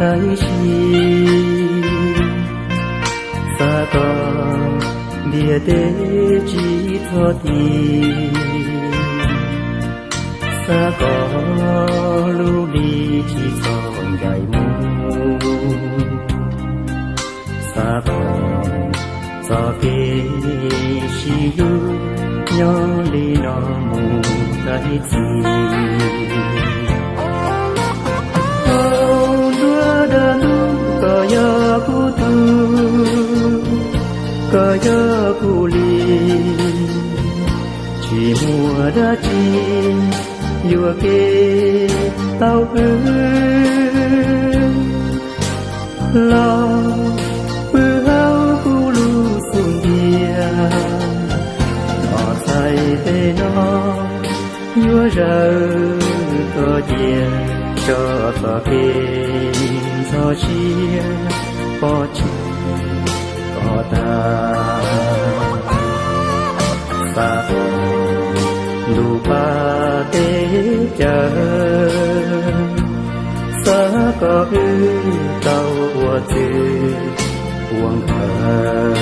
Tab sis xav kom ntiaj teb tsis txhob ti, xav kom lub hli tsis txhob ncaim mus, xav kom txoj kev sib hlub nyob li no mus tag ib txhis. Au, nruab dab ntub, koj yog kuv tug, koj yog kuv li, tsis muaj dab tsi yuam kev tau wb los pw hauv kuv lub xub ntiag. Os, txhais tes no yuav zawm koj cia, tso txoj kev ntxhov siab pov tseg kom tag. Xav kom ntuj pab teb chaws, xav kom wb tau ua txwv ua nkawm.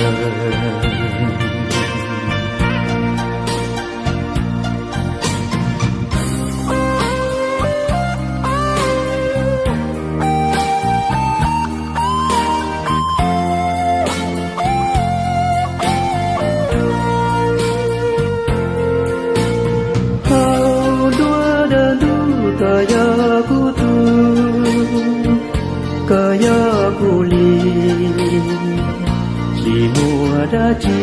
Au, nruab dab ntub, koj yog kuv tug, koj yog kuv li, tsis muaj dab tsi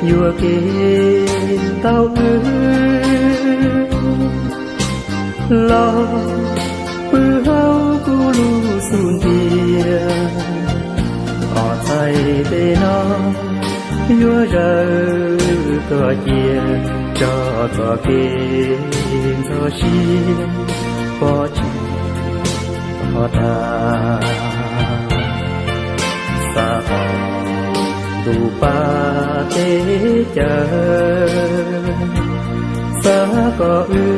yuam kev tau wb los pw hauv kuv lub xub ntiag. Os, txhais tes no yuav zawm koj cia, tso txoj kev ntxhov siab pov tseg kom tag. Xav kom ntuj pab teb chaws, xav kom wb